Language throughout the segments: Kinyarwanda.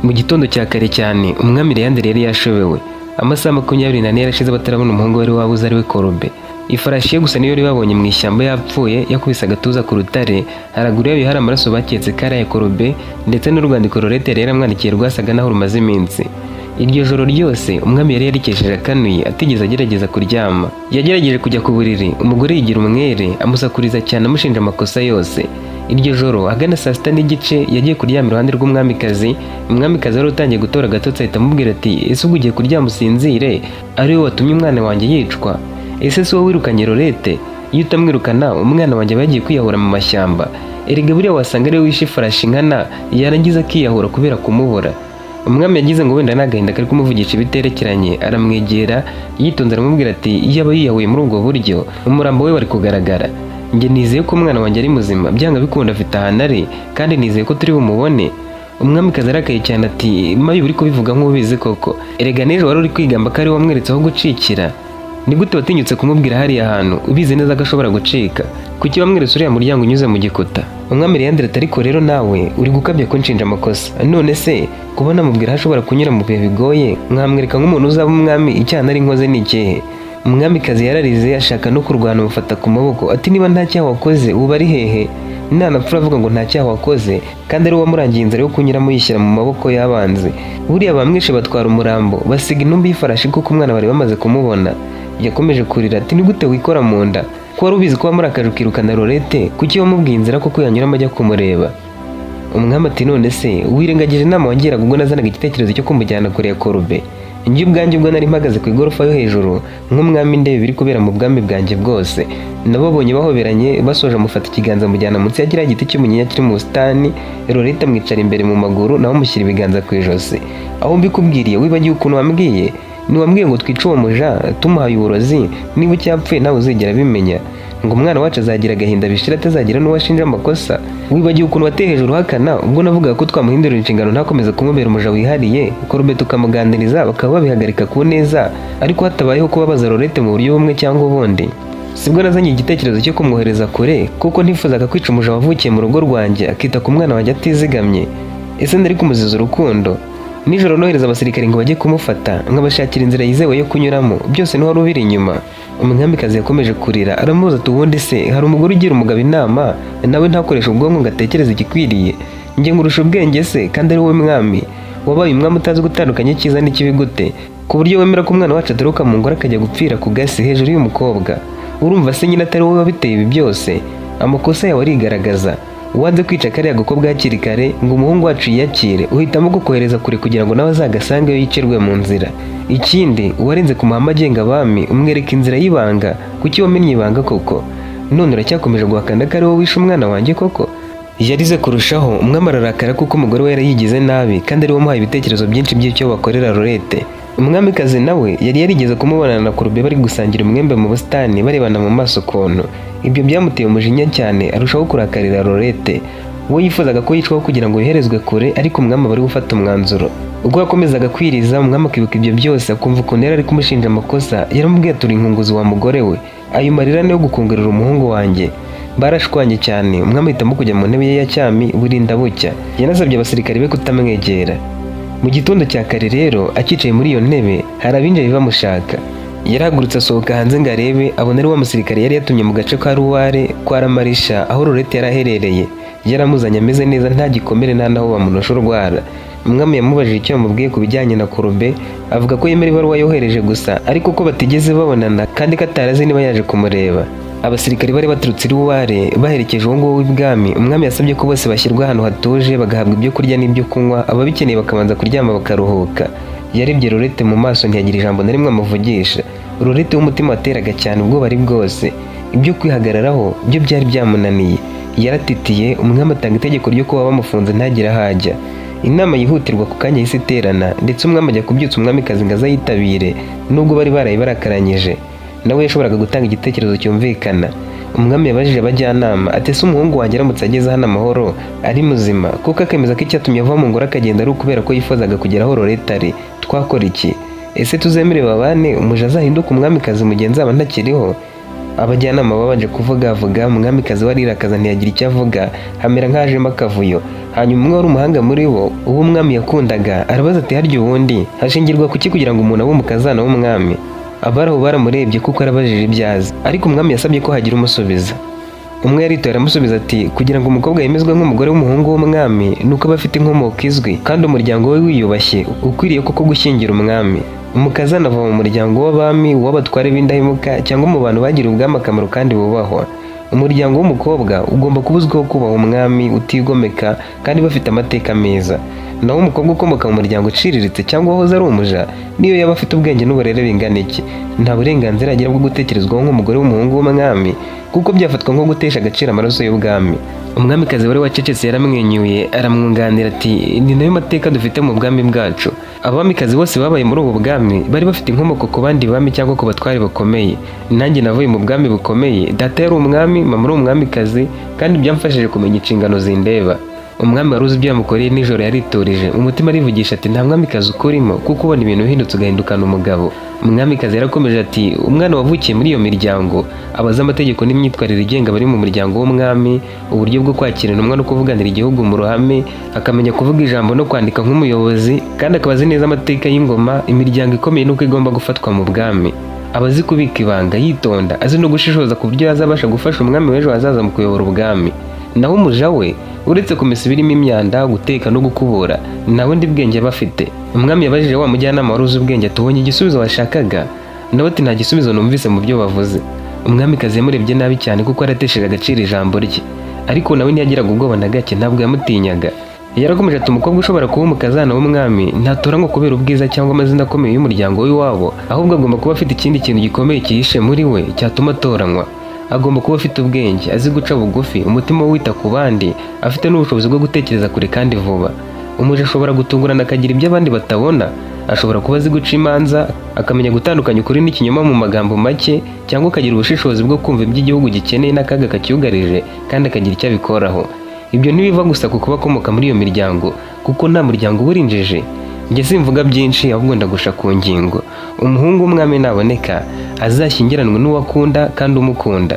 Mu gitondo cya kare cyane, umwami Leandre yari yashobewe. Amasaha 24 yarashize batarabona umuhungu wari wabuze, ari we Korube. Ifarashi ye gusa niyo yari babonye mu ishyamba yapfuye, yakubise agatuza ku rutare. Haraguru yayo hari amaraso baketse ko ari aya Korube, ndetse n'urwandiko Lorete yari yaramwandikiye rwasaga naho rumaze iminsi. Iryo joro ryose umwami yari yarikesheje akanuye, atigeze agerageza kuryama. Yagerageje kujya ku buriri, umugore yigira umwere, amusakuriza cyane, amushinja amakosa yose. Iryo joro ahagana saa 6:30 yagiye kuryama iruhande rw'umwamikazi. Umwamikazi wari utangiye gutora agatotsi ahita amubwira ati: "Ese ubwo ugiye kuryama usinzire ari wowe watumye umwana wanjye yicwa? Ese si wowe wirukanye Lorete? Iyo utamwirukana, umwana wanjye aba yagiye kwiyahura mu mashyamba. Erega buriya wasanga ariwe wishe ifarashi nkana, yarangiza akiyahura kubera kumubura." Umwami yagize ngo wenda ni agahinda kari kumuvugisha ibiterekeranye, aramwegera yitonze, aramubwira ati: "Iyo aba yiyahuye muri ubwo buryo, umurambo we wari kugaragara. Njye nizeye ko umwana wanjye ari muzima, byanga bikunda afite ahantu ari, kandi nizeye ko turi bumubone." Umwamikazi arakaye cyane ati: "Mayi, uri kubivuga nk'ubizi koko. Erega n'ejo wari uri kwigamba ko ari we wamweretse aho gucikira. Ni gute watinyutse kumubwira hariya hantu, ubizi neza ko ashobora gucika? Kuki wamweretse uriya muryango unyuze mu gikuta?" Umwami Leandre ati: "Ariko rero nawe uri gukabya kunshinja amakosa. None se kuba namubwira aho ashobora kunyura mu bihe bigoye, nkamwereka nk'umuntu uzaba umwami, icyaha nari nkoze ni ikihe?" Umwamikazi yararize, ashaka no kurwana, amufata ku maboko ati: "Niba nta cyaha wakoze, ubu ari hehe? Nanapfura avuga ngo nta cyaha wakoze, kandi ari wowe wamurangiye inzira yo kunyuramo, yishyira mu maboko y'abanzi. Buriya bamwishe batwara umurambo, basiga intumbi y'ifarashi, kuko umwana bari bamaze kumubona." Yakomeje kurira ati: "Ni gute wikora mu nda ko wari ubizi ko wamurakaje ukirukana Lorete? Kuki wamubwiye inzira koko yanyuramo ajya kumureba?" Umwami ati: "None se wirengagije inama wangiraga ubwo nazanaga igitekerezo cyo kumujyana kure ya Korube? Njye ubwanjye ubwo nari mpagaze ku igorofa yo hejuru nk'umwami, ndeba ibiri kubera mu bwami bwanjye bwose, nababonye bahoberanye, basoje amufata ikiganza, amujyana munsi ya kiriya giti cy'umunyinya kiri mu busitani. Lorete amwicara imbere mu maguru, nawe amushyira ibiganza ku ijosi. Aho mbikubwiriye, wibagiwe ukuntu wambwiye? Ntiwambwiye ngo twice uwo muja tumuhaye uburozi, niba ucyapfuye nawe uzigera abimenya, ngo umwana wacu azagira agahinda bishira, atazagira n'uwo ashinja amakosa? Wibagiwe ukuntu wateye hejuru uhakana ubwo navugaga ko twamuhindurira inshingano, ntakomeze kumubera umuja wihariye, Korube tukamuganiriza bakaba babihagarika ku neza, ariko hatabayeho kubabaza Lorete mu buryo bumwe cyangwa ubundi? Sibwo nazanye igitekerezo cyo kumwohereza kure, kuko ntifuzaga kwica umuja wavukiye mu rugo rwanjye, akita ku mwana wanjye atizigamye? Ese nari kumuziza urukundo? Nijoro nohereza abasirikare ngo bajye kumufata, nkabashakira inzira yizewe yo kunyuramo, byose niho wari ubiri inyuma." Umwamikazi yakomeje kurira, aramubaza ati: "Ubundi se hari umugore ugira umugabo inama, nawe ntakoreshe ubwonko ngo atekereze igikwiriye? Njye ngurusha ubwenge se, kandi ari wowe mwami? Wabaye umwami utazi gutandukanya icyiza n'ikibi gute, ku buryo wemera ko umwana wacu aturuka mu ngoro akajya gupfira ku gasi hejuru y'umukobwa? Urumva se nyine atari wowe wabiteye ibi byose? Amakosa yawe arigaragaza. Wanze kwica kariya gakobwa hakiri kare ngo umuhungu wacu yiyakire, uhitamo kukohereza kure kugira ngo nawe azagasangeyo yicirwe mu nzira. Ikindi, uwarenze ku mahame agenga abami, umwereka inzira y'ibanga. Kuki wamennye ibanga koko? None uracyakomeje guhakana ko ari wowe wishe umwana wanjye koko?" Yarize kurushaho, umwami ararakara kuko umugore we yari yigize nabi, kandi ari we wamuhaye ibitekerezo byinshi by'icyo bakorera Lorete. Umwamikazi nawe yari yarigeze kumubonana na Korube bari gusangira umwembe mu busitani, barebana mu maso ukuntu. Ibyo byamuteye umujinya cyane, arushaho kurakarira Lorete. We yifuzaga ko yicwaho kugira ngo yoherezwe kure, ariko umwami aba ari gufata umwanzuro. Ubwo yakomezaga kwiriza, umwami akibuka ibyo byose, akumva ukuntu yari ari kumushinja amakosa, yaramubwiye: "Turi inkunguzi wa mugore we, ayo marira niyo gukungurira umuhungu wanjye." Barashwanye cyane, umwami ahitamo kujya mu ntebe ye ya cyami burinda bucya. Yanasabye abasirikare be kutamwegera. Mu gitondo cya kare rero, akicaye muri iyo ntebe, hari abinjiye bamushaka. Yarahagurutse asohoka hanze ngo arebe, abona ari wa musirikare yari yatumye mu gace ka Ruware kwa Ramarisha, aho Lorete yari aherereye. Yaramuzanye ameze neza, nta gikomere, nta naho bamunosha urwara. Umwami yamubajije icyo yamubwiye ku bijyanye na Korube, avuga ko yemera ibaruwa yohereje gusa, ariko ko batigeze babonana, kandi ko atarazi niba yaje kumureba. Abasirikare bari baturutse i Ruware baherekeje uwo nguwo w'ibwami. Umwami yasabye ko bose bashyirwa ahantu hatuje, bagahabwa ibyo kurya n'ibyo kunywa, ababikeneye bakabanza kuryama bakaruhuka. Yarebye Lorete mu maso, ntiyagira ijambo na rimwe amuvugisha. Lorete w'umutima wateraga cyane, ubwoba ari bwose, ibyo kwihagararaho byo byari byamunaniye, yaratitiye. Umwami atanga itegeko ryo kuba bamufunze, ntagire aho ajya. Inama yihutirwa ku kanya yahise iterana, ndetse umwami ajya kubyutsa umwamikazi ngo azayitabire. Nubwo bari baraye barakaranyije, nawe yashoboraga gutanga igitekerezo cyumvikana. Umwami yabajije abajyanama ati: "Ese umuhungu wanjye aramutse ageze hano amahoro, ari muzima, kuko akemeza ko icyatumye ava mu ngoro akagenda ari ukubera ko yifuzaga kugera aho Lorete ari, twakora iki? Ese tuzemere babane, umuja azahinduke umwamikazi mu gihe nzaba ntakiriho?" Abajyanama babanje kuvugavuga, umwamikazi we arirakaza ntiyagira icyo avuga, hamera nk'ahajemo akavuyo. Hanyuma umwe wari umuhanga muri bo, uwo umwami yakundaga, arabaza ati: "Harya ubundi hashingirwa kuki kugira ngo umuntu abe umukazana w'umwami?" Abari aho baramurebye kuko arabajije ibyo azi, ariko umwami yasabye ko hagira umusubiza. Umwe yaritoye aramusubiza ati: "Kugira ngo umukobwa yemezwe nk'umugore w'umuhungu w'umwami ni uko aba afite inkomoko izwi kandi umuryango we wiyubashye, ukwiriye koko gushyingira umwami. Umukazana ava mu muryango w'abami, uw'abatware b'indahemuka, cyangwa mu bantu bagiriye ubwami akamaro kandi bubahwa. Umuryango w'umukobwa ugomba kuba uzwiho kubaha umwami, utigomeka kandi bafite amateka meza. Naho umukobwa ukomoka mu muryango uciriritse cyangwa wahoze ari umuja, niyo yaba afite ubwenge n'uburere bingana iki, nta burenganzira agira bwo gutekerezwaho nk'umugore w'umuhungu w'umwami, kuko byafatwa nko gutesha agaciro amaraso y'ubwami." Umwamikazi wari wacecetse yaramwenyuye, aramwunganira ati: "Ni nayo mateka dufite mu bwami bwacu. Abamikazi bose babaye muri ubu bwami bari bafite inkomoko ku bandi bami cyangwa ku batware bakomeye. Nanjye navuye mu bwami bukomeye. Data yari umwami, mama ari umwamikazi, kandi byamfashije kumenya inshingano zindeba." Umwami wari uzi ibyo yamukoreye nijoro yariturije, umutima arivugisha ati: "Nta mwamikazi ukurimo, kuko ubona ibintu bihindutse ugahindukana umugabo." Umwamikazi yarakomeje ati: "Umwana wavukiye muri iyo miryango aba azi amategeko n'imyitwarire igenga abari mu muryango w'umwami, uburyo bwo kwakira intumwa no kuvuganira igihugu mu ruhame, akamenya kuvuga ijambo no kwandika nk'umuyobozi, kandi akaba azi neza amateka y'ingoma, imiryango ikomeye n'uko igomba gufatwa mu bwami. Aba azi kubika ibanga, yitonda, azi no gushishoza, ku buryo yazabasha gufasha umwami w'ejo hazaza mu kuyobora ubwami. Naho umuja we, uretse kumesa ibirimo imyanda, guteka no gukubura, nta bundi bwenge aba afite." Umwami yabajije wa mujyanama wari uzi ubwenge ati: "Ubonye igisubizo washakaga?" Nawe ati: "Nta gisubizo numvise mu byo bavuze." Umwamikazi yamurebye nabi cyane kuko yaratesheje agaciro ijambo rye, ariko nawe ntiyagiraga ubwoba na gake, ntabwo yamutinyaga. Yarakomeje ati: "Umukobwa ushobora kuba umukazana w'umwami ntatoranywa kubera ubwiza cyangwa amazina akomeye y'umuryango w'iwabo, ahubwo agomba kuba afite ikindi kintu gikomeye cyihishe muri we cyatuma atoranywa. Agomba kuba afite ubwenge, azi guca bugufi, umutima we wita ku bandi, afite n'ubushobozi bwo gutekereza kure kandi vuba. Umuja ashobora gutungurana akagira ibyo abandi batabona. Ashobora kuba azi guca imanza, akamenya gutandukanya ukuri n'ikinyoma mu magambo make, cyangwa akagira ubushishozi bwo kumva ibyo igihugu gikeneye n'akaga kacyugarije, kandi akagira icyo abikoraho. Ibyo ntibiva gusa ku kuba akomoka muri iyo miryango, kuko nta muryango uba urinjije. Njye simvuga byinshi, ahubwo ndagusha ku ngingo. Umuhungu w'umwami naboneka, azashyingiranwe n'uwo akunda kandi umukunda.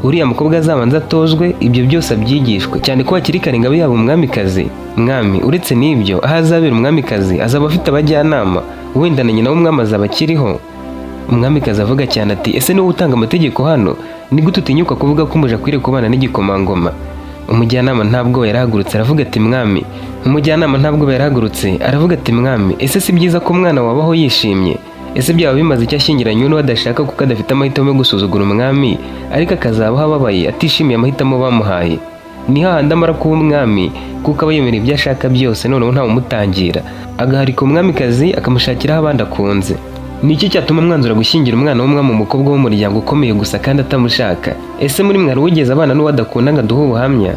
Uriya mukobwa azabanza atozwe ibyo byose, abyigishwe cyane ko hakiri kare ngo abe yaba umwamikazi. Mwami, uretse n'ibyo, aho azabera umwamikazi azaba afite abajyanama, wenda na nyina w'umwami azaba akiriho." Umwamikazi avuga cyane ati: "Ese niwowe utanga amategeko hano? Ni gute utinyuka kuvuga ko umuja akwiriye kubana n'igikomangoma?" Umujyanama ntabwo yarahagurutse aravuga ati: "Mwami." Umujyanama ntabwo yarahagurutse aravuga ati: "Mwami, ese si byiza ko umwana wabaho yishimye? Ese byaba bimaze icyo ashyingiranywe n'uwo adashaka kuko adafite amahitamo yo gusuzugura umwami, ariko akazabaho ababaye, atishimiye amahitamo bamuhaye? Ni hahandi amara kuba umwami, kuko aba yemera ibyo ashaka byose, noneho ntawumutangira, agaharika umwamikazi, akamushakiraho abandi akunze. Ni iki cyatuma mwanzura gushyingira umwana w'umwami umukobwa w'umuryango ukomeye gusa kandi atamushaka? Ese muri mwe hari uwigeze abana n'uwo adakunda ngo aduhe ubuhamya?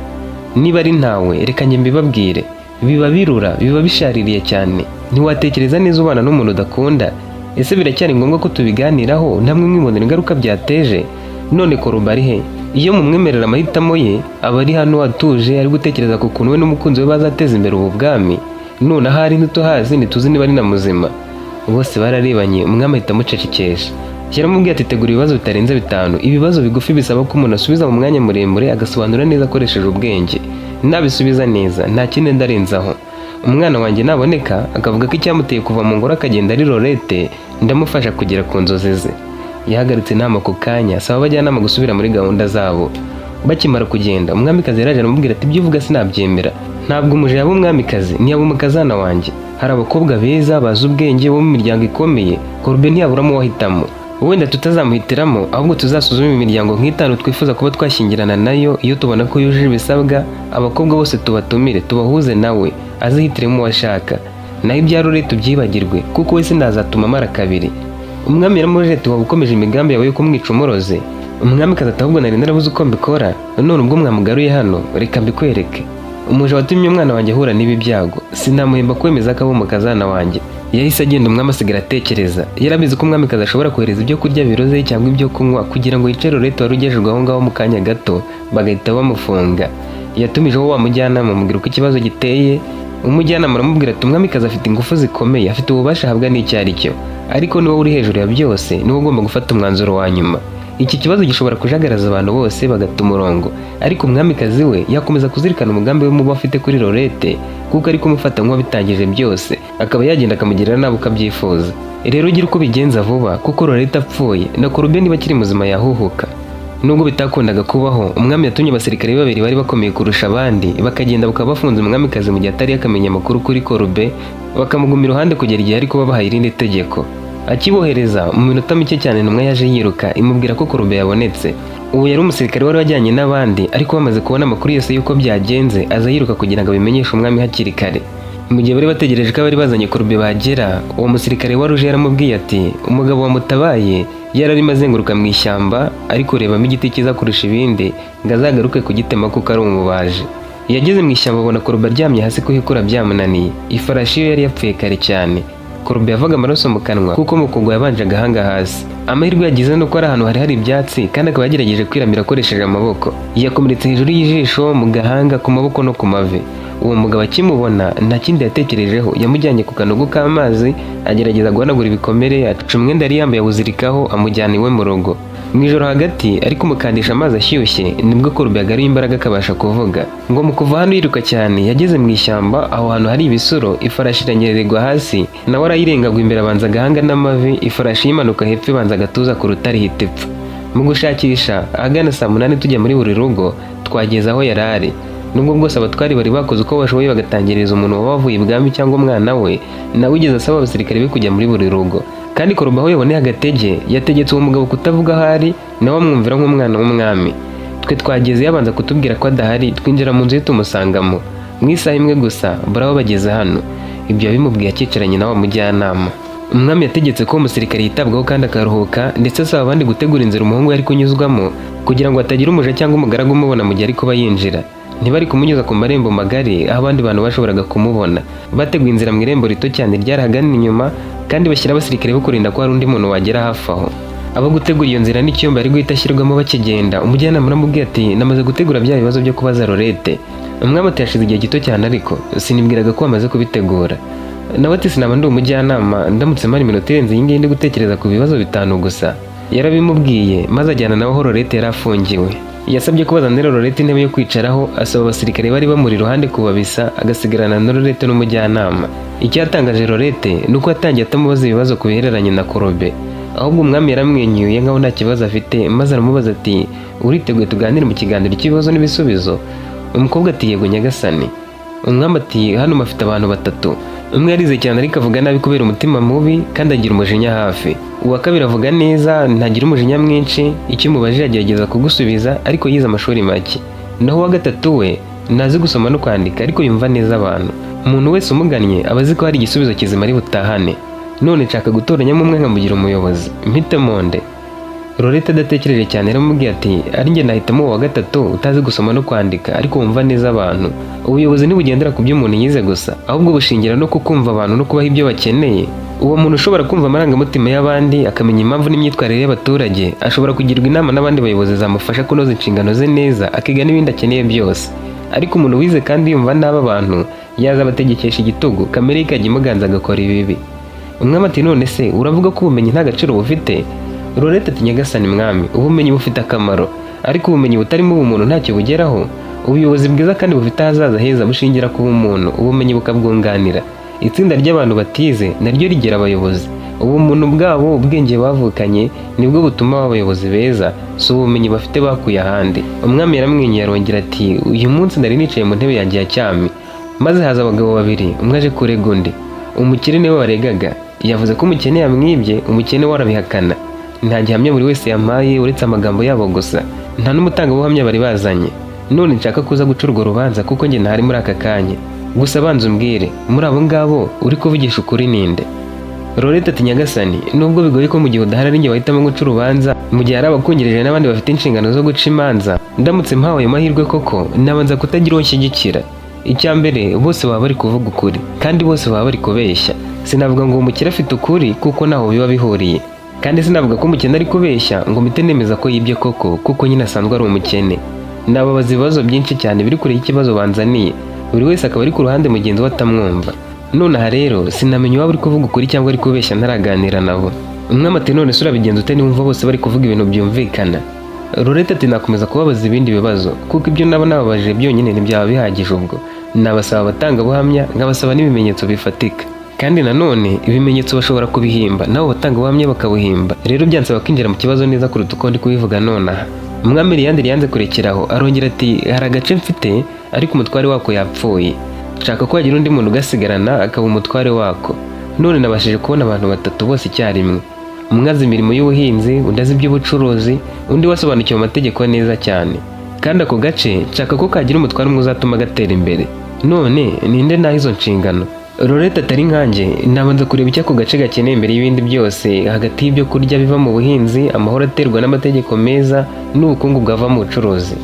Niba ari ntawe, reka njye mbibabwire: biba birura, biba bishaririye cyane. Ntiwatekereza neza ubana n'umuntu udakunda. Ese biracyari ngombwa ko tubiganiraho? Namwe mwibonera ingaruka byateje. None Koruba ari he? Iyo mumwemerera amahitamo ye, aba ari hano atuje, ari gutekereza ku kuntu we n'umukunzi we bazateza imbere ubu bwami. None ahari ntituhazi, ntituzi niba ari na muzima." Bose bararebanye, umwami ahita amucecekesha. Yaramubwiye ati: "Tegura ibibazo bitarenze 5, ibibazo bigufi bisaba ko umuntu asubiza mu mwanya muremure, agasobanura neza akoresheje ubwenge. Nabisubiza neza, nta kindi ndarenzaho. Umwana wanjye naboneka akavuga ko icyamuteye kuva mu ngoro akagenda ari Lorete, ndamufasha kugera ku nzozi ze." Yahagaritse inama ako kanya, asaba abajyanama gusubira muri gahunda zabo. Bakimara kugenda, umwamikazi yaraje aramubwira ati: "Ibyo uvuga sinabyemera. Ntabwo umuja yaba umwamikazi, ntiyaba umukazana wanjye. Hari abakobwa beza bazi ubwenge bo mu miryango ikomeye. Korube ntiyaburamo uwahitamo. Wenda tutazamuhitiramo, ahubwo tuzasuzume imiryango nk'itanu twifuza kuba twashyingirana nayo. Iyo tubona ko yujuje ibisabwa, abakobwa bose tubatumire, tubahuze nawe, azihitiremo uwo ashaka. Naho ibya Rure tubyibagirwe, kuko we sinazatuma amara kabiri." Umwami yaramubajije ati: "Waba ukomeje imigambi yawe yo kumwica umuroze?" Umwamikazi ati: "Ahubwo nari narabuze uko mbikora. None ubwo mwamugaruye hano, reka mbikwereke. Umuja watumye umwana wanjye ahura n'ibi byago, sinamuhemba kwemeza ko aba umukazana wanjye." Yahise agenda, umwami asigara atekereza. Yarabizi ko umwamikazi ashobora kohereza ibyo kurya biroze cyangwa ibyo kunywa kugira ngo yice Lorete wari ugejejwe aho ngaho mu kanya gato, bagahita bamufunga. Yatumijeho wa mujyanama, amubwira uko ikibazo giteye. Umujyanama aramubwira ati: "Umwamikazi afite ingufu zikomeye, afite ububasha ahabwa n'icyo ari cyo, ariko niwowe uri hejuru ya byose, niwe ugomba gufata umwanzuro wa nyuma." Iki kibazo gishobora kujagaraza abantu bose bagata umurongo, ariko umwamikazi we yakomeza kuzirikana umugambi we mubi afite kuri Lorete, kuko ari kumufata nk'uwabitangije byose, akaba yagenda akamugirira nabi uko abyifuza. Rero ugira uko ubigenza vuba, kuko Lorete apfuye na Korube niba akiri muzima yahuhuka. Nubwo bitakundaga kubaho, umwami yatumye abasirikare babiri bari bakomeye kurusha abandi bakagenda bakaba bafunze umwamikazi mu gihe atari yakamenya amakuru kuri Korube, bakamuguma iruhande kugera igihe ari kuba bahaye irindi tegeko. Akibohereza mu minota mike cyane, intumwa yaje yiruka imubwira ko Korube yabonetse. Ubu yari umusirikare wari wajyanye n'abandi, ariko bamaze kubona amakuru yose y'uko byagenze, aza yiruka kugira ngo abimenyeshe umwami hakiri kare. Mu gihe bari bategereje ko abari bazanye Korube bagera, uwo musirikare wari uje yaramubwiye ati umugabo wamutabaye yari arimo azenguruka mu ishyamba ari kurebamo igiti cyiza kurusha ibindi ngo azagaruke kugitema kuko ari umubaji. Yageze mu ishyamba abona Korube aryamye hasi kuhikura byamunaniye. Ifarashi yo yari yapfuye kare cyane. Korube yavaga amaraso mu kanwa kuko mu kugwa yabanje agahanga hasi. Amahirwe yagize nuko ari ahantu hari hari ibyatsi, kandi akaba yagerageje kwiramira akoresheje amaboko. Yakomeretse hejuru y'ijisho, mu gahanga, ku maboko no ku mavi. Uwo mugabo akimubona nta kindi yatekerejeho, yamujyanye ku kanogo k'amazi, agerageza guhanagura ibikomere, aca umwenda yari yambaye awuzirikaho, amujyana iwe mu rugo. Mu ijoro hagati ari kumukandisha amazi ashyushye, nibwo Korube yagaruye imbaraga akabasha kuvuga. Ngo mu kuva hano yiruka cyane, yageze mu ishyamba aho hantu hari ibisuro, ifarashi iranyererwa hasi, nawe arayirengagwa imbere abanza agahanga n'amavi, ifarashi yimanuka hepfo ibanza agatuza ku rutare ihita ipfa. Mu gushakisha ahagana saa 8 tujya muri buri rugo, twageze aho yari ari. Nubwo bwose abatwari bari bakoze uko bashoboye bagatangiriza umuntu waba wavuye ibwami cyangwa umwana we, nawe wigeze asaba abasirikare be kujya muri buri rugo. Kandi Korube aho yaboneye agatege, yategetse uwo mugabo kutavuga aho ari, nawe amwumvira nk'umwana w'umwami. Twe twageze yabanza kutubwira ko adahari, twinjira mu nzu ye tumusangamo. Mu isaha imwe gusa baraba bageze hano. Ibyo yabimubwiye akicaranye nawe mujyanama. Umwami yategetse ko uwo musirikare yitabwaho kandi akaruhuka, ndetse asaba abandi gutegura inzira umuhungu yari kunyuzwamo kugira ngo hatagira umuja cyangwa umugaragu umubona mu gihe ari kuba yinjira. Ntibari kumunyuza ku marembo magari aho abandi bantu bashoboraga kumubona. Bateguye inzira mu irembo rito cyane ryari ahagana inyuma, kandi bashyira abasirikare bo kurinda ko hari undi muntu wagera hafi aho. Abo gutegura iyo nzira n'icyumba yari guhita ashyirwamo bakigenda, umujyanama aramubwiye ati namaze gutegura bya bibazo byo kubaza Lorete. Umwami ati hashize igihe gito cyane, ariko sinibwiraga ko wamaze kubitegura. Nawe ati sinaba ndi umujyanama ndamutse mara iminota irenze iyi ngiyi ndi gutekereza ku bibazo 5 gusa. Yarabimubwiye maze ajyana nawe aho Lorete yari afungiwe. Yasabye ko bazanira Lorete intebe yo kwicaraho, asaba abasirikare bari bamuri iruhande kubabisa, agasigarana na Lorete n'umujyanama. Icyatangaje Lorete ni uko yatangiye atamubaza ibibazo ku bihereranye na Korobe, ahubwo umwami yaramwenyuye nkaho nta kibazo afite, maze aramubaza ati uriteguye tuganire mu kiganiro cy'ibibazo n'ibisubizo? Umukobwa ati yego nyagasani. Umwami ati hano mafite abantu batatu. Umwe yarize cyane ariko avuga nabi kubera umutima mubi kandi agira umujinya hafi. Uwa kabiri avuga neza, ntagira umujinya mwinshi, icyo umubajije agerageza kugusubiza, ariko yize amashuri make. Naho uwa gatatu we ntazi gusoma no kwandika, ariko yumva neza abantu. Umuntu wese umugannye aba azi ko hari igisubizo kizima ari butahane. None nshaka gutoranyamo umwe nkamugira umuyobozi, mpitemo nde? Lorete adatekereje cyane yaramubwiye ati ari njye nahitamo uwa gatatu utazi gusoma no kwandika ariko wumva neza abantu. Ubuyobozi ntibugendera ku byo umuntu yize gusa, ahubwo bushingira no ku kumva abantu no kubaha ibyo bakeneye. Uwo muntu ushobora kumva amarangamutima y'abandi, akamenya impamvu n'imyitwarire y'abaturage, ashobora kugirwa inama n'abandi bayobozi zamufasha kunoza inshingano ze neza, akiga n'ibindi akeneye byose. Ariko umuntu wize kandi yumva nabi abantu, yazabategekesha igitugu, kamere ye ikajya imuganza agakora ibibi. Umwami ati none se uravuga ko ubumenyi nta gaciro bufite? Lorete ati nyagasani mwami, ubumenyi bufite akamaro, ariko ubumenyi butarimo ubumuntu ntacyo bugeraho. Ubuyobozi bwiza kandi bufite ahazaza heza bushingira ku bumuntu, ubumenyi bukabwunganira. Itsinda ry'abantu batize naryo rigira abayobozi. Ubumuntu bwabo, ubwenge bavukanye, nibwo butuma baba abayobozi beza, si ubumenyi bafite bakuye ahandi. Umwami yaramwenyuye arongera ati uyu munsi nari nicaye mu ntebe yanjye ya cyami, maze haza abagabo babiri, umwe aje kurega undi. Umukire niwe waregaga, yavuze ko umukene yamwibye, umukene we arabihakana. Nta gihamya buri wese yampaye uretse amagambo yabo gusa, nta n'umutangabuhamya bari bazanye. None nshaka kuza guca urwo rubanza kuko njye ntari muri aka kanya. Gusa banza umbwire, muri abo ngabo uri kuvugisha ukuri ninde? Lorete ati nyagasani, nubwo bigoye ko mu gihe udahari ari njye wahitamo guca urubanza, mu gihe hari abakungirije n'abandi bafite inshingano zo guca imanza, ndamutse mpawe ayo mahirwe koko nabanza kutagira uwo nshyigikira. Icya mbere, bose baba bari kuvuga ukuri kandi bose baba bari kubeshya. Sinavuga ngo umukire afite ukuri kuko ntaho biba bihuriye, kandi sinavuga ko umukene ari kubeshya ngo mpite nemeza ko yibye koko kuko nyine asanzwe ari umukene. Nababaza ibibazo byinshi cyane biri kure y'ikibazo banzaniye, buri wese akaba ari ku ruhande mugenzi we atamwumva. Nonaha rero sinamenya uwaba uri kuvuga ukuri cyangwa ari kubeshya ntaraganira nabo. Umwami ati: "None se urabigenza ute niwumva bose bari kuvuga ibintu byumvikana?" Lorette ati: "Nakomeza kubabaza ibindi bibazo, kuko ibyo naba nababajije byonyine ntibyaba bihagije. Ubwo nabasaba abatangabuhamya, nkabasaba n'ibimenyetso bifatika. Kandi nanone ibimenyetso bashobora kubihimba, nabo batangabuhamya bakabuhimba. Rero byansaba kwinjira mu kibazo neza kuruta uko ndi kubivuga nonaha." Umwami Liyanderi yanze kurekeraho, arongera ati: "Hari agace mfite, ariko umutware wako yapfuye. Nshaka ko hagira undi muntu ugasigarana akaba umutware wako. None nabashije kubona abantu batatu bose icyarimwe: umwe azi imirimo y'ubuhinzi, undi azi iby'ubucuruzi, undi wasobanukiwe amategeko neza cyane. Kandi ako gace nshaka ko kagira umutware umwe uzatuma gatera imbere. None ninde naha izo nshingano?" Lorette atari nkanjye nabanza kureba icyo ako gace gakeneye mbere y'ibindi byose, hagati y'ibyo kurya biva mu buhinzi, amahoro aterwa n'amategeko meza, n'ubukungu bwava mu bucuruzi.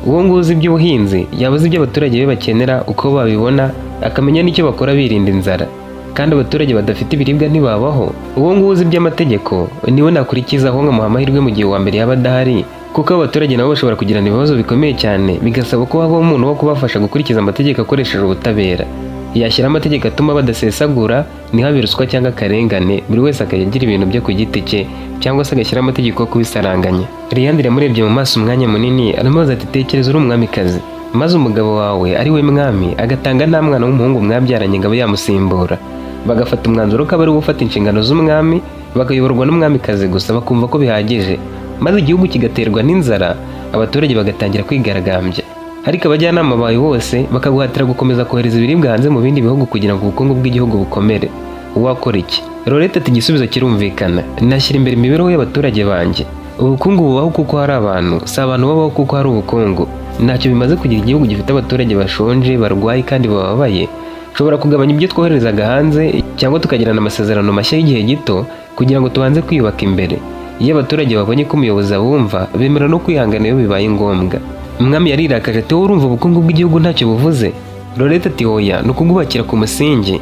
Uwo nguwo uzi iby'ubuhinzi yaba azi ibyo abaturage be bakenera, uko babibona, akamenya n'icyo bakora birinda inzara, kandi abaturage badafite ibiribwa ntibabaho. Uwo nguwo uzi iby'amategeko niwe nakurikizaho, nkamuha amahirwe mu gihe uwa mbere yaba adahari, kuko abo baturage nabo bashobora kugirana ibibazo bikomeye cyane, bigasaba ko habaho umuntu wo kubafasha gukurikiza amategeko akoresheje ubutabera. Yashyira amategeko atuma badasesagura, ntihabe ruswa cyangwa akarengane, buri wese akajya agira ibintu bye ku giti cye, cyangwa se agashyiraho amategeko yo kubisaranganya." Liyanderi yamurebye mu maso umwanya munini, aramubaza ati: "Tekereza uri umwamikazi, maze umugabo wawe ari we mwami agatanga nta mwana w'umuhungu mwabyaranye ngo abe yamusimbura, bagafata umwanzuro ko aba ari we ufata inshingano z'umwami, bakayoborwa n'umwamikazi gusa, bakumva ko bihagije, maze igihugu kigaterwa n'inzara, abaturage bagatangira kwigaragambya, ariko abajyanama bawe bose bakaguhatira gukomeza kohereza ibiribwa hanze mu bindi bihugu kugira ngo ubukungu bw'igihugu bukomere, wakora iki?" Lorette ati: "Igisubizo kirumvikana, nashyira imbere imibereho y'abaturage banjye. Ubukungu bubaho kuko hari abantu, si abantu babaho kuko hari ubukungu. Ntacyo bimaze kugira igihugu gifite abaturage bashonje, barwaye kandi bababaye. Nshobora kugabanya ibyo twoherezaga hanze, cyangwa tukagirana amasezerano mashya y'igihe gito kugira ngo tubanze kwiyubaka imbere. Iyo abaturage babonye ko umuyobozi abumva, bemera no kwihangana iyo bibaye ngombwa." Umwami yarirakaje ati: "Wowe urumva ubukungu bw'igihugu ntacyo buvuze?" Lorette ati: "Hoya, ni ukubwubakira ku musingi.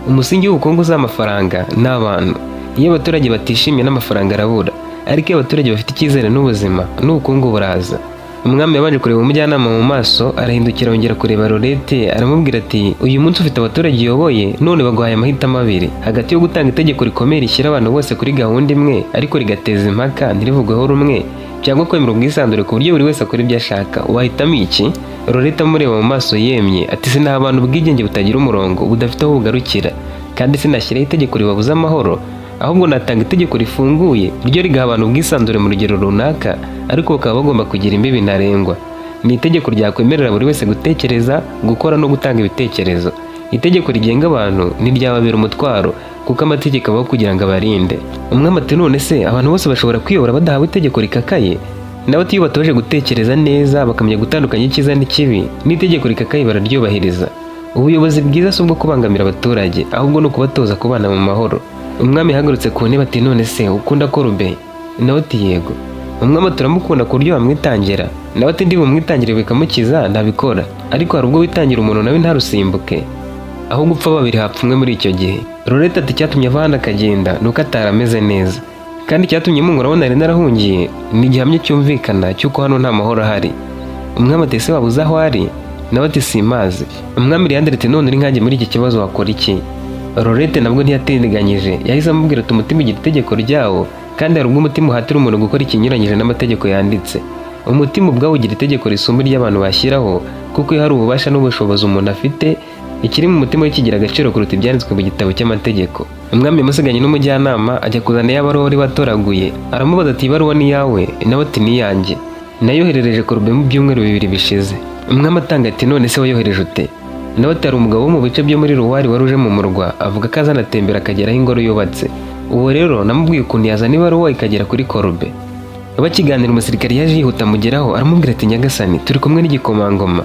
Umusingi w'ubukungu si amafaranga, ni abantu. Iyo abaturage batishimye, n'amafaranga arabura. Ariko iyo abaturage bafite icyizere n'ubuzima, n'ubukungu buraza." Umwami yabanje kureba umujyanama mu maso, arahindukira, yongera kureba Lorette, aramubwira ati: "Uyu munsi ufite abaturage uyoboye, none baguhaye amahitamo abiri hagati yo gutanga itegeko rikomeye rishyira abantu bose kuri gahunda imwe, ariko rigateza impaka, ntirivugweho rumwe, cyangwa kwemera ubwisanzure ku buryo buri wese akora ibyo ashaka. Wahitamo iki?" Lorette amureba mu maso yemye ati: "Sinaha abantu ubwigenge butagira umurongo, budafite aho bugarukira, kandi sinashyiraho itegeko ribabuza amahoro. Ahubwo natanga itegeko rifunguye, ryo rigaha abantu ubwisanzure mu rugero runaka, ariko bakaba bagomba kugira imbibi ntarengwa. Ni itegeko ryakwemerera buri wese gutekereza, gukora no gutanga ibitekerezo. Itegeko rigenga abantu ntiryababera umutwaro, kuko amategeko abaho kugira ngo abarinde." Umwami ati: "None se abantu bose bashobora kwiyobora badahawe itegeko rikakaye?" Nawe ati: "Iyo batoje gutekereza neza, bakamenya gutandukanya icyiza n'ikibi, n'itegeko rikakaye bararyubahiriza. Ubuyobozi bwiza si ubwo kubangamira abaturage, ahubwo ni ukubatoza kubana mu mahoro." Umwami yahagurutse ku ntebe ati: "None se ukunda Korube?" Nawe ati: "Yego." Umwami ati: "Uramukunda ku buryo wamwitangira?" Nawe ati: "Ndi bumwitangire bikamukiza, ntabikora. Ariko hari ubwo witangira umuntu nawe ntarusimbuke. Aho gupfa babiri hapfa umwe." Muri icyo gihe Lorette ati: "Icyatumye ava hano akagenda ni uko atari ameze neza, kandi icyatumye mungura nari narahungiye ni igihamya cyumvikana cy'uko hano nta mahoro ahari." Umwami ati: "Ese waba uzi aho ari?" Nawe ati: "Simazi." Umwami Leandre ati: "None uri nkanjye muri iki kibazo, wakora iki?" Lorette nabwo ntiyatindiganyije, yahise amubwira ati: "Umutima ugira itegeko ryawo, kandi hari ubwo umutima uhatira umuntu gukora ikinyuranyije n'amategeko yanditse. Umutima ubwawo ugira itegeko risumba iry'abantu bashyiraho, kuko iyo hari ububasha n'ubushobozi umuntu afite, ikiri mu mutima we kigira agaciro kuruta ibyanditswe mu gitabo cy'amategeko." Umwami yamusiganye n'umujyanama, ajya kuzana ya baruwa wari watoraguye, aramubaza ati: "Ibaruwa ni iyawe?" Nawe ati: "Ni iyanjye, nayoherereje Korube mu byumweru 2 bishize." Umwami atanga ati: "None se wayohereje ute?" Nawe ati: "Hari umugabo wo mu bice byo muri Ruwari wari uje mu murwa, avuga ko azanatembera akagera aho ingoro yubatse. Uwo rero namubwiye ukuntu yazana ibaruwa ikagera kuri Korube." Bakiganira, umusirikare yaje yihuta amugeraho, aramubwira ati: "Nyagasani, turi kumwe n'igikomangoma."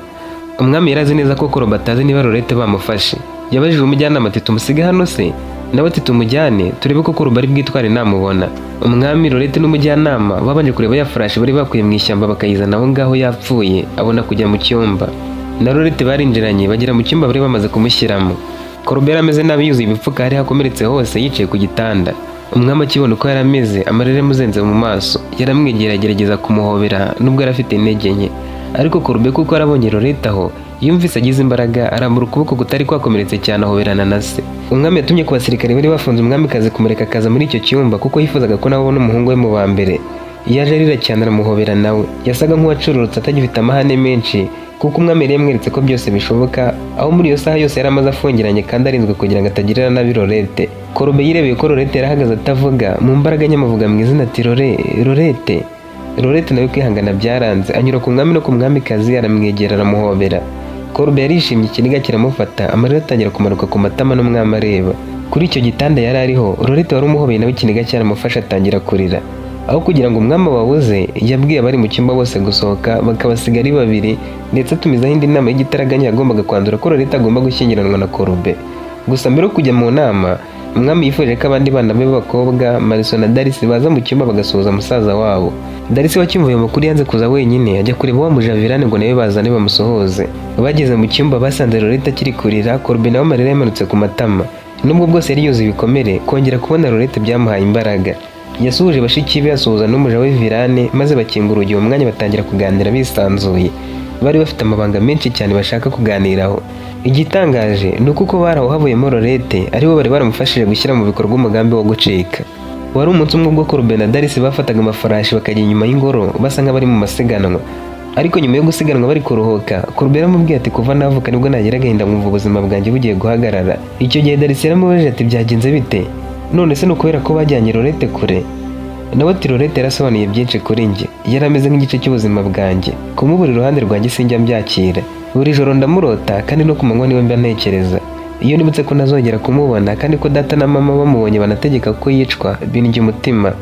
Umwami yari azi neza ko Korube atazi niba Lorette bamufashe. Yabajije umujyanama ati: "Tumusige hano se?" Nawe ati: "Tumujyane, turebe ko Korube ari bwitware namubona." Umwami, Lorette n'umujyanama babanje kureba ya farashi bari bakuye mu ishyamba, bakayizana aho ngaho yapfuye, abona kujya mu cyumba. Na Lorette barinjiranye, bagera mu cyumba bari bamaze kumushyiramo. Korube yari ameze nabi, yuzuye ibipfuka, hari hakomeretse hose, yicaye ku gitanda. Umwami akibona uko yari ameze, amarira yamuzenze mu maso. Yaramwegera, agerageza kumuhobera nubwo yari afite intege nke, ariko Korube kuko yarabonye Lorette aho, Yumvise agize imbaraga, arambura ukuboko kutari kwakomeretse cyane, ahoberana na se. Umwami yatumye ku basirikare bari bafunze umwamikazi kumureka akaza muri icyo cyumba, kuko yifuzaga ko nawe abona umuhungu we mu ba mbere. Yaje arira cyane, aramuhobera. Nawe yasaga nk'uwacururutse, atagifite amahane menshi, kuko umwami yari yamweretse ko byose bishoboka, aho muri iyo saha yose yari amaze afungiranye kandi arinzwe kugira ngo atagirira nabi Lorete. Korube yirebeye ko Lorete yarahagaze atavuga, mu mbaraga nyamuvuga mu izina ati: "Lore, Lorete, Lorete." Nawe kwihangana byaranze, anyura ku mwami no ku mwamikazi, aramwegera, aramuhobera. Korube yarishimye, ikiniga kiramufata, amarira atangira kumanuka ku matama n'umwami areba. Kuri icyo gitanda yari ariho, Lorete wari umuhobeye nawe ikiniga cyaramufashe, atangira kurira. Aho kugira ngo umwami ababuze, yabwiye abari mu cyumba bose gusohoka, bakabasiga ari babiri, ndetse atumizaho indi nama y'igitaraganya yagombaga kwanzura ko Lorete agomba gushyingiranwa na Korube. Gusa mbere yo kujya mu nama, umwami yifuje ko abandi bana be b'abakobwa, Mariso na Darisi, baza mu cyumba bagasuhuza musaza wabo. Darisi wacyumva ayo makuru yanze kuza wenyine, ajya kureba wa mujavirane ngo nawe bazane bamusuhuze. Bageze mu cyumba basanze Lorete akiri kurira, Korube nawe amarira yamanutse ku matama. Nubwo bwose yari yuzuye ibikomere, kongera kubona Lorete byamuhaye imbaraga. Yasuhuje bashiki be, asuhuza n'umuja we Virane, maze bakinga urugi uwo mwanya, batangira kuganira bisanzuye. Bari bafite amabanga menshi cyane bashaka kuganiraho. Igitangaje ni uko uko bari aho havuyemo Lorete, aribo bari baramufashije gushyira mu bikorwa umugambi wo gucika. Wari umunsi umwe ubwo Korube na Darisi bafataga amafarashi bakajya inyuma y'ingoro, basa nk'abari mu masiganwa. Ariko nyuma yo gusiganwa bari kuruhuka, Korube yaramubwiye ati: "Kuva navuka nibwo nagira agahinda nkumva ubuzima bwanjye bugiye guhagarara." Icyo gihe Darisi yaramubajije ati: "Byagenze bite none se? Ni ukubera ko bajyanye Lorete kure?" Nawe ati: "Lorete yarasobanuye byinshi kuri njye, yari ameze nk'igice cy'ubuzima bwanjye. Kumubura iruhande rwanjye sinjya mbyakira. Buri joro ndamurota, kandi no ku manywa niwe mba ntekereza. Iyo nibutse ko ntazongera kumubona, kandi ko data na mama bamubonye banategeka ko yicwa, bindya umutima.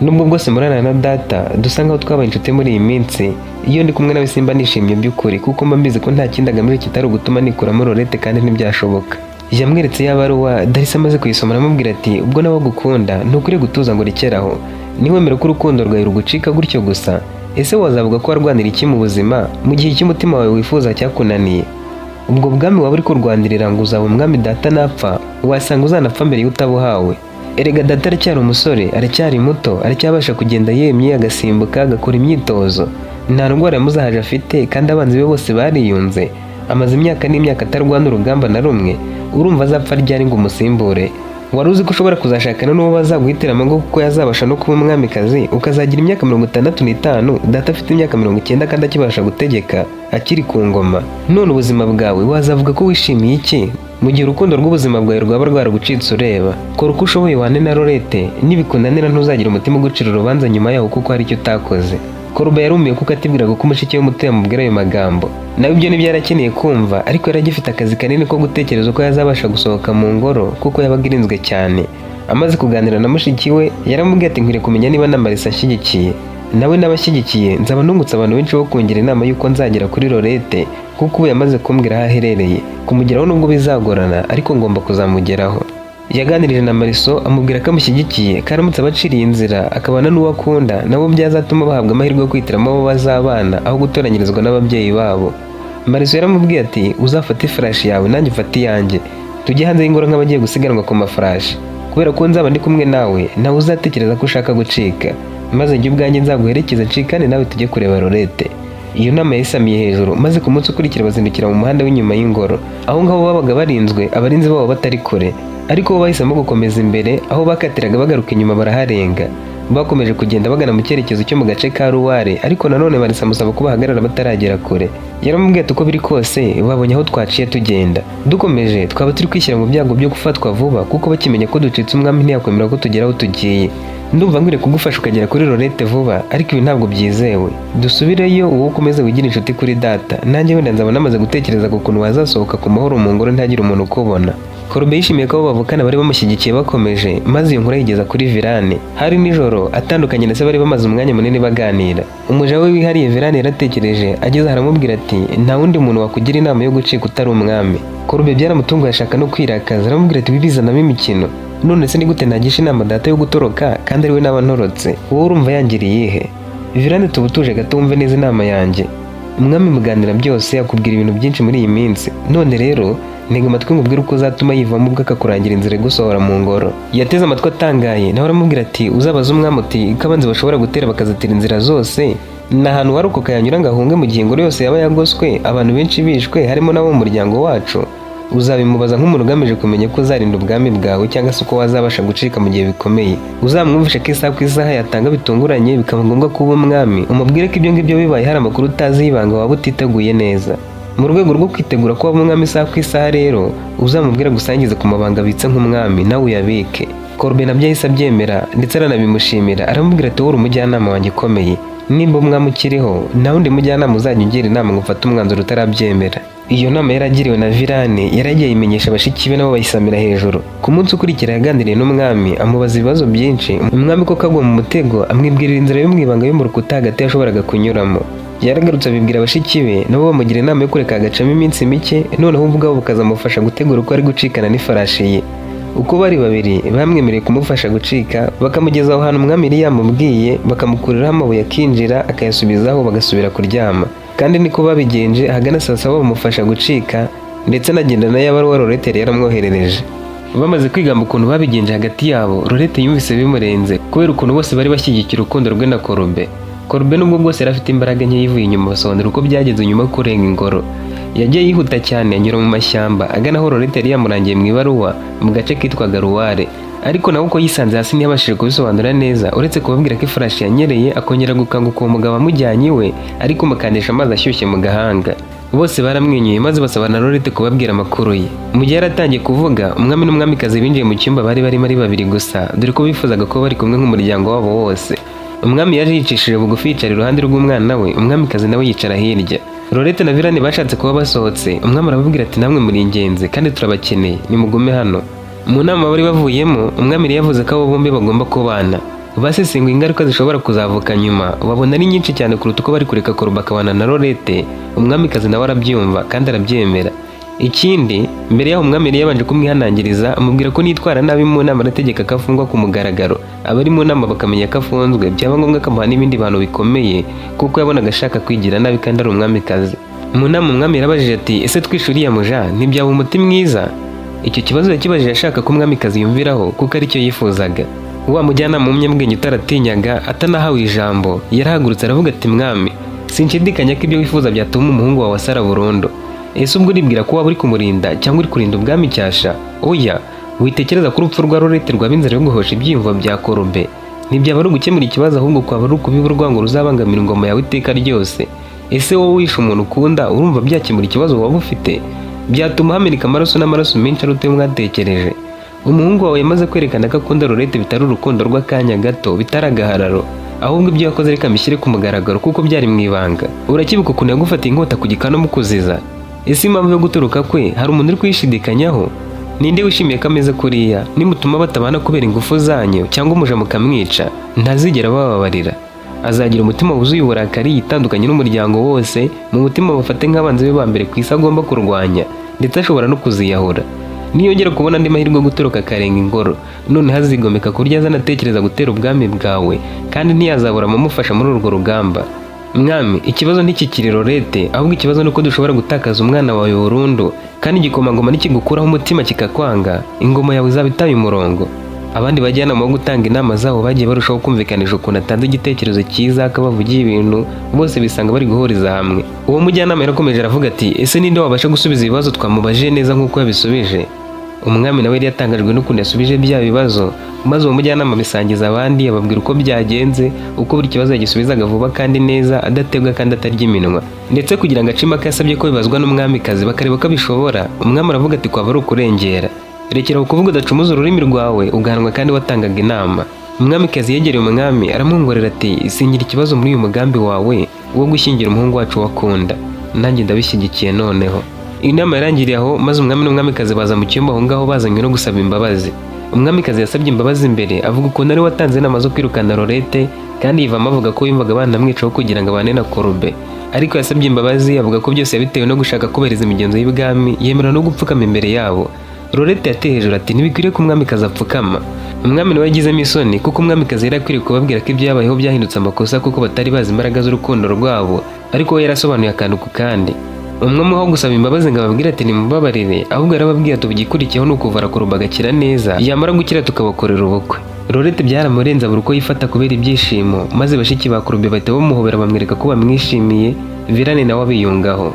Nubwo bwose murana na data dusa nkaho twabaye inshuti muri iyi minsi, iyo ndi kumwe nawe simba nishimye by'ukuri, kuko mba mbizi ko nta kindi agamije kitari ugutuma nikuramo Lorete, kandi ntibyashoboka." Yamweretse ya baruwa. Darisi amaze kuyisoma aramubwira ati: "Ubwo nawe agukunda, ntukwiriye gutuza ngo urekere aho. Niwemere ko urukundo rwawe rugucika gutyo gusa, ese wazavuga ko warwanira iki mu buzima, mu gihe icyo umutima wawe wifuza cyakunaniye? Ubwo bwami waba uri kurwanirira ngo uzaba umwami data napfa, wasanga uzanapfa mbere y'utabuhawe. Erega data aracyari umusore, aracyari muto, aracyabasha kugenda yemye, agasimbuka, agakora imyitozo. Nta ndwara yamuzahaje afite, kandi abanzi be bose bariyunze. Amaze imyaka n'imyaka atarwana urugamba na rumwe. Urumva azapfa ryari ngo umusimbure? Wari uzi ko ushobora kuzashakana n'uwo bazaguhitiramo ngo kuko yazabasha no kuba umwamikazi, ukazagira imyaka 65, data afite imyaka 90 kandi akibasha gutegeka, akiri ku ngoma? None ubuzima bwawe wazavuga ko wishimiye iki, mu gihe urukundo rw'ubuzima bwawe rwaba rwaragucitse ureba? Kora uko ushoboye wane na Lorete. Nibikunanira, ntuzagira umutima ugucira urubanza nyuma yaho kuko hari icyo utakoze." Koruba yarumiwe, kuko atibwiraga ko mushiki we muto yamubwira ayo magambo. Nawe ibyo nibyo yarakeneye kumva, ariko yari agifite akazi kanini ko gutekereza uko yazabasha gusohoka mu ngoro, kuko yabaga irinzwe cyane. Amaze kuganira na mushiki we, yaramubwiye ati: "Nkwiriye kumenya niba na Marisa ashyigikiye. Nawe n'abashyigikiye, nzaba nungutse abantu benshi bo kungira inama y'uko nzagera kuri Lorete, kuko ubu yamaze kumbwira aho aherereye. Kumugeraho nubwo bizagorana, ariko ngomba kuzamugeraho." Yaganirije na Mariso, amubwira ko amushyigikiye, ko aramutse abaciriye inzira akabana n'uwo akunda, nabo byazatuma bahabwa amahirwe yo kwihitiramo abo bazabana aho gutoranyirizwa n'ababyeyi babo. Mariso yaramubwiye ati: "Uzafate ifarashi yawe, nanjye ufate iyanjye, tujye hanze y'ingoro nk'abagiye gusiganwa ku mafarashi. Kubera ko nzaba ndi kumwe nawe, nawe uzatekereza ko ushaka gucika, maze njye ubwanjye nzaguherekeze ncikane nawe tujye kureba Lorete." Iyo nama yayisamiye hejuru, maze ku munsi ukurikira bazindukira mu muhanda w'inyuma y'ingoro. Aho ngaho babaga barinzwe, abarinzi babo batari kure, ariko bo bahisemo gukomeza imbere. Aho bakatiraga bagaruka inyuma baraharenga. Bakomeje kugenda bagana mu cyerekezo cyo mu gace ka Ruware, ariko nanone Marisa amusaba ko bahagarara bataragera kure. Yaramubwiye ati: "Uko biri kose babonye aho twaciye tugenda. Dukomeje twaba turi kwishyira mu byago byo gufatwa vuba, kuko bakimenya ko ducitse umwami ntiyakwemera ko tugera aho tugiye. Ndumva nkwiriye kugufasha ukagera kuri Lorete vuba, ariko ibi ntabwo byizewe. Dusubireyo, wowe ukomeze wigire inshuti kuri data, nanjye wenda nzaba namaze gutekereza ku kuntu wazasohoka ku mahoro mu ngoro ntihagire umuntu ukubona." Korube yishimiye ko abo bavukana bari bamushyigikiye bakomeje, maze iyo nkuru ayigeza kuri Virane. Hari nijoro, atandukanye na se bari bamaze umwanya munini baganira. Umuja we wihariye Virane yaratekereje, ageze aho aramubwira ati: "Nta wundi muntu wakugira inama yo gucika utari umwami." Korube byaramutunguye, ashaka no kwirakaza, aramubwira ati: "Wibizanamo imikino. None se ni gute nagisha inama data yo gutoroka kandi ari we naba ntorotse? Wowe urumva yangiriye iyihe?" Virane: "Tuba utuje gato wumve neza inama yanjye. Umwami muganira byose, akubwira ibintu byinshi muri iyi minsi. None rero ntega amatwi ngubwire uko uzatuma yivamo ubwo akakurangira inzira igusohora mu ngoro." Yateze amatwi atangaye, nawe aramubwira ati: "Uzabaze umwami uti ko abanzi bashobora gutera bakazitira inzira zose, Ni ahantu warokoka yanyura ngo ahunge mu gihe ingoro yose yaba yagoswe, abantu benshi bishwe, harimo n'abo mu muryango wacu? Uzabimubaza nk'umuntu ugamije kumenya ko uzarinda ubwami bwawe cyangwa se uko wazabasha gucika mu gihe bikomeye. Uzamwumvishe ko isaha ku isaha yatanga bitunguranye bikaba ngombwa kuba umwami, umubwire ko ibyo ngibyo bibaye hari amakuru utazi y'ibanga waba utiteguye neza. Mu rwego rwo kwitegura kuba umwami isaha ku isaha rero, uzamubwira gusangiza ku mabanga abitse nk'umwami, nawe uyabike. Korbe nabyo yahise abyemera ndetse aranabimushimira, aramubwira ati: "Wowe uri umujyanama wanjye ukomeye. Nimba umwami ukiriho, nta wundi mujyanama uzajya ungira inama ngo ufate umwanzuro utarabyemera." Iyo nama yaragiriwe na Virane yaragiye ayimenyesha bashiki be, nabo bayisamira hejuru. Ku munsi ukurikira yaganiriye n'umwami, amubaza ibibazo byinshi. Umwami koko agwa mu mutego, amwibwirira inzira yo mu ibanga yo mu rukuta hagati yashoboraga kunyuramo. Yaragarutse abibwira bashiki be, nabo bamugira inama yo kureka agacamo iminsi mike, noneho ubwabo bukazamufasha gutegura uko ari gucikana n'ifarashi ye. Uko bari babiri bamwemereye kumufasha gucika, bakamugeza aho hantu umwami yari yamubwiye, bakamukuriraho amabuye akinjira akayasubizaho, bagasubira kuryama. Kandi niko babigenje, ahagana saa 7 bamufasha gucika, ndetse anagenda na ya baruwa Lorete yari yaramwoherereje. Bamaze kwigamba ukuntu babigenje hagati yabo, Lorete yumvise bimurenze kubera ukuntu bose bari bashyigikiye urukundo rwe na Korube. Korube nubwo bwose yari afite imbaraga nke, yivuye inyuma basobanura uko byagenze nyuma yo kurenga ingoro. Yagiye yihuta cyane, anyura mu mashyamba agana aho Lorete yari yamurangiye mu ibaruwa, mu gace kitwaga Ruware. Ariko nawe uko yisanze hasi ntiyabashije kubisobanura neza, uretse kubabwira ko ifarashi yanyereye, akongera gukanguka uwo mugabo amujyanye iwe ariko mukandisha amazi ashyushye mu gahanga. Bose baramwenyuye maze basaba na Lorete kubabwira amakuru ye. Mu gihe yari atangiye kuvuga, umwami n'umwamikazi binjiye mu cyumba bari barimo ari babiri gusa, dore ko bifuzaga kuba bari kumwe nk'umuryango wabo wose. Umwami yaje yicishije bugufi, yicara iruhande rw'umwana we, umwamikazi nawe yicara hirya. Lorete na Virane bashatse kuba basohotse, umwami arababwira ati: "Namwe muri ingenzi kandi turabakeneye, nimugume hano." Mu nama bari bavuyemo, umwami yari yavuze ko abo bombi bagomba kubana. Basesenguye ingaruka zishobora kuzavuka nyuma, babona ari nyinshi cyane kuruta uko bari kureka Koruba akabana na Lorete. Umwamikazi nawe arabyumva kandi arabyemera. Ikindi, mbere y'aho umwami yari yabanje kumwihanangiriza, amubwira ko nitwara nabi mu nama arategeka ko afungwa ku mugaragaro, abari mu nama bakamenya ko afunzwe, byaba ngombwa akamuha n'ibindi bintu bikomeye, kuko yabonaga ashaka kwigira nabi kandi ari umwamikazi. Mu nama umwami yarabajije ati: "Ese twishe uriya muja ntibyaba umuti mwiza?" Icyo kibazo yakibajije ashaka ko umwamikazi yumviraho, kuko aricyo yifuzaga. Wa mujyanama w'umunyabwenge utaratinyaga, atanahawe ijambo, yarahagurutse aravuga ati: "Mwami, sinshidikanya ko ibyo wifuza byatuma umuhungu wawe asara burundu. Ese ubwo uribwira ko waba uri kumurinda cyangwa uri kurinda ubwami cyasha? Oya, witekereza ko urupfu rwa Lorete rwaba inzira yo guhosha ibyiyumvo bya Korube. Ntibyaba ari ugukemura ikibazo, ahubwo kwaba ari ukubiba urwango ruzabangamira ingoma yawe iteka ryose. Ese wowe wishe umuntu ukunda, urumva byakemura ikibazo waba ufite? Byatuma hameneka amaraso n'amaraso menshi aruta ayo mwatekereje. Umuhungu wawe yamaze kwerekana ko akunda Lorete, bitari urukundo rw'akanya gato, bitari agahararo, ahubwo ibyo yakoze reka mbishyire ku mugaragaro kuko byari mu ibanga. Urakibuka ukuntu yagufatiye inkota ku gikanu mukuziza? Ese impamvu yo guturuka kwe hari umuntu uri kuyishidikanyaho? Ninde wishimiye ko ameze kuriya? Nimutuma batabana kubera ingufu zanyu cyangwa umuja mukamwica, ntazigera bababarira. Azagira umutima wuzuye uburakari, yitandukanye n'umuryango wose, mu mutima bafate nk'abanzi be ba mbere ku isi agomba kurwanya, ndetse ashobora no kuziyahura. Niyongera kubona andi mahirwe yo gutoroka akarenga ingoro, noneho azigomeka ku buryo azanatekereza gutera ubwami bwawe, kandi ntiyazabura amamufasha muri urwo rugamba. Mwami, ikibazo ntikikiri Lorete, ahubwo ikibazo ni uko dushobora gutakaza umwana wawe burundu, kandi igikomangoma nikigukuraho umutima kikakwanga, ingoma yawe izaba itaye umurongo." Abandi bajyanama bo gutanga inama zabo bagiye barushaho kumvikanisha ukuntu atanze igitekerezo cyiza, akabavugiye ibintu bose bisanga bari guhuriza hamwe. Uwo mujyanama yarakomeje aravuga ati: "Ese ninde wabasha gusubiza ibibazo twamubajije neza nk'uko yabisubije?" Umwami nawe yari yatangajwe n'ukuntu yasubije bya bibazo, maze uwo mujyanama abisangiza abandi, ababwira uko byagenze, uko buri kibazo yagisubizaga vuba kandi neza, adategwa kandi atarya iminwa. Ndetse kugira ngo ace impaka yasabye ko bibazwa n'umwamikazi bakareba ko abishobora. Umwami aravuga ati: "Kwaba ari ukurengera. Rekera kuvuga udacumuza ururimi rwawe ugahanwa kandi watangaga inama." Umwamikazi yegereye umwami aramwongorera ati: "Singira ikibazo muri uyu mugambi wawe wo gushyingira umuhungu wacu wakunda, nanjye ndabishyigikiye." Noneho inama yarangiriye aho, maze umwami n'umwamikazi baza mu cyumba aho ngaho bazanywe no gusaba imbabazi. Umwamikazi yasabye imbabazi imbere, avuga ukuntu ari we watanze inama zo kwirukana Lorete, kandi yivamo avuga ko yumvaga banamwicaho kugira ngo abane na Korube. Ariko yasabye imbabazi avuga ko byose yabitewe no gushaka kubahiriza imigenzo y'ibwami, yemera no gupfukama imbere yabo. Lorete yateye hejuru ati: "Ntibikwiriye ko umwamikazi apfukama." Umwami nawe yagizemo isoni, kuko umwamikazi yari akwiriye kubabwira ko ibyabayeho byahindutse amakosa, kuko batari bazi imbaraga z'urukundo rwabo, ariko we yarasobanuye akantu ku kandi. Umwami aho gusaba imbabazi ngo ababwire ati: "Nimubabarire," ahubwo yarababwiye ati: "Ubu igikurikiyeho ni ukuvura Koruba agakira neza, yamara gukira tukabakorera ubukwe." Lorete byaramurenze, abura uko yifata kubera ibyishimo, maze bashiki ba Korube bahita bamuhobera, bamwereka ko bamwishimiye. Virane nawe abiyungaho.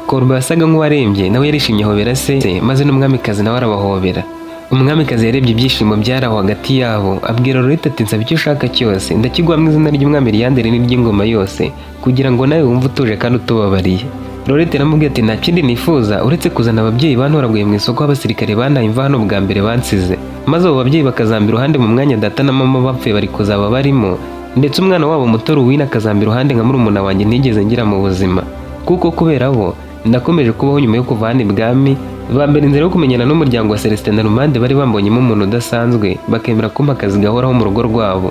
Korube wasaga nk'uwarembye nawe yarishimye, ahobera se, maze n'umwamikazi nawe arabahobera. Umwamikazi yarebye ibyishimo byari aho hagati yabo, abwira Lorete ati: "Nsaba icyo ushaka cyose, ndakiguha mu izina ry'umwami Liyanderi n'iry'ingoma yose, kugira ngo nawe wumve utuje kandi utubabariye." Lorete aramubwira ati: "Nta kindi nifuza uretse kuzana ababyeyi bantoraguye mu isoko, abasirikare bantaye imva hano bwa mbere bansize, maze abo babyeyi bakazamba iruhande mu mwanya data na mama bapfuye bari kuzaba barimo, ndetse umwana wabo muto Ruwina akazamba iruhande nka murumuna wanjye ntigeze ngira mu buzima, kuko kubera bo nakomeje kubaho nyuma yo kuva hano ibwami. Bambera inzira yo kumenyana n'umuryango wa Celestin na Rumande, bari bambonyemo umuntu udasanzwe, bakemera kumpa akazi gahoraho mu rugo rwabo.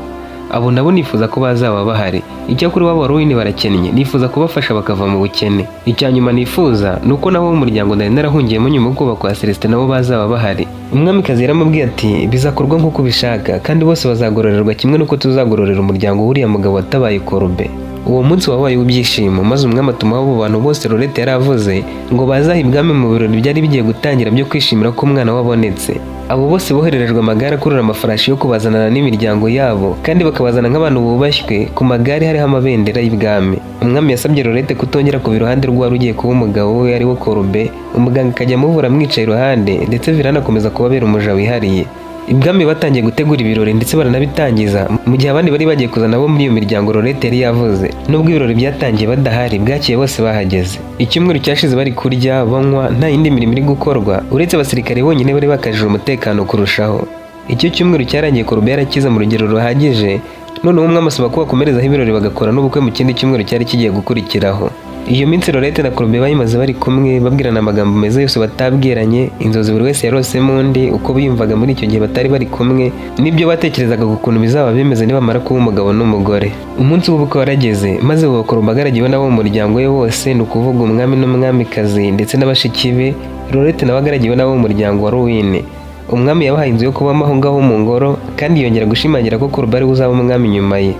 Abo nabo nifuza ko bazaba bahari. Icyakora iwabo wa Ruwini barakennye, nifuza kubafasha bakava mu bukene. Icya nyuma nifuza ni uko nabo mu muryango nari narahungiyemo nyuma yo kubakwa kwa Celestin nabo bazaba bahari." Umwamikazi yaramubwiye ati: "Bizakorwa nk'uko ubishaka, kandi bose bazagororerwa kimwe n'uko tuzagororera umuryango w'uriya mugabo watabaye Korube." Uwo munsi wabaye uw'ibyishimo, maze umwami atuma abo bantu bose Lorete yari avuze ngo bazahe ibwami mu birori byari bigiye gutangira byo kwishimira ko umwana we abonetse. Abo bose bohererejwe amagare akurura amafarashi yo kubazanana n'imiryango yabo, kandi bakabazana nk'abantu bubashywe, ku magare hariho amabendera y'ibwami. Umwami yasabye Lorete kutongera kuva iruhande rw'uwari ugiye kuba umugabo we, ari we Korube, umuganga akajya amuvura amwicaye iruhande, ndetse Virana akomeza kubabera umuja wihariye. Ibwami batangiye gutegura ibirori ndetse baranabitangiza, mu gihe abandi bari bagiye kuzana abo muri iyo miryango Lorete yari yavuze. Nubwo ibirori byatangiye badahari, bwakeye bose bahageze. Icyumweru cyashize bari kurya, banywa, nta yindi mirimo iri gukorwa uretse abasirikare bonyine bari bakajije umutekano kurushaho. Icyo cyumweru cyarangiye Korube yarakize mu rugero ruhagije. Noneho umwami asaba ko bakomerezaho ibirori, bagakora n'ubukwe mu kindi cyumweru cyari kigiye gukurikiraho. Iyo minsi Lorete na Korube bayimaze bari kumwe, babwirana amagambo meza yose batabwiranye, inzozi buri wese yarosemo undi, uko biyumvaga muri icyo gihe batari bari kumwe, n'ibyo batekerezaga ku kuntu bizaba bimeze nibamara kuba umugabo n'umugore. Umunsi w'ubukwe warageze, maze ubu Korube agaragiwe n'abo mu muryango we wose, ni ukuvuga umwami n'umwamikazi ndetse n'abashiki be. Lorete nawe agaragiwe n'abo mu muryango wa Ruwine. Umwami yabahaye inzu yo kubamo aho ngaho mu ngoro, kandi yongera gushimangira ko Korube ariwe uzaba umwami nyuma ye.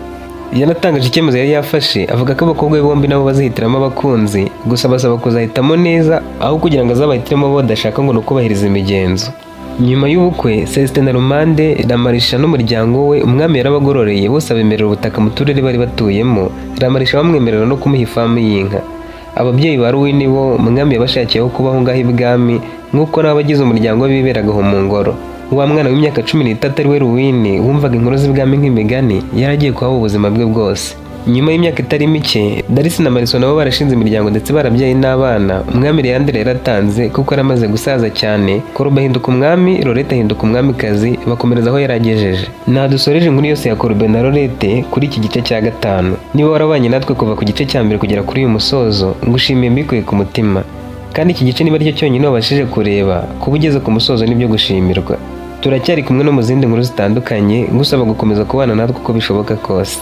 Yanatangaje icyemezo yari yafashe, avuga ko abakobwa be bombi nabo bazihitiramo abakunzi, gusa basaba kuzahitamo neza aho kugira ngo azabahitiremo abo badashaka ngo ni ukubahiriza imigenzo. Nyuma y'ubukwe, Celestin na Rumande, Ramarisha n'umuryango we, umwami yarabagororeye bose, abemerera ubutaka mu turere bari batuyemo. Ramarisha bamwemerera no kumuha ifamu y'inka. Ababyeyi ba Ruwini bo umwami yabashakiye aho kubaho ngaho ibwami, nk'uko n'abagize umuryango we biberaga aho mu ngoro. Wa mwana w'imyaka 13 ari we Ruwini, wumvaga inkuru z'ibwami nk'imigani, yari agiye kuhaba ubuzima bwe bwose. Nyuma y'imyaka itari mike, Darisi na Mariso nabo barashinze imiryango ndetse barabyaye n'abana. Umwami Leandre yaratanze kuko yari amaze gusaza cyane. Korube ahinduka umwami, Lorete ahinduka umwamikazi, bakomereza aho yari agejeje. Nta dusoreje inkuru yose ya Korube na Lorete kuri iki gice cya gatanu. Niba warabanye natwe kuva ku gice cya mbere kugera kuri uyu musozo, ngushimiye mbikuye ku mutima. Kandi iki gice niba aricyo cyonyine wabashije kureba, kuba ugeze ku musozo nibyo gushimirwa. Turacyari kumwe no mu zindi nkuru zitandukanye, ngusaba gukomeza kubana natwe uko bishoboka kose.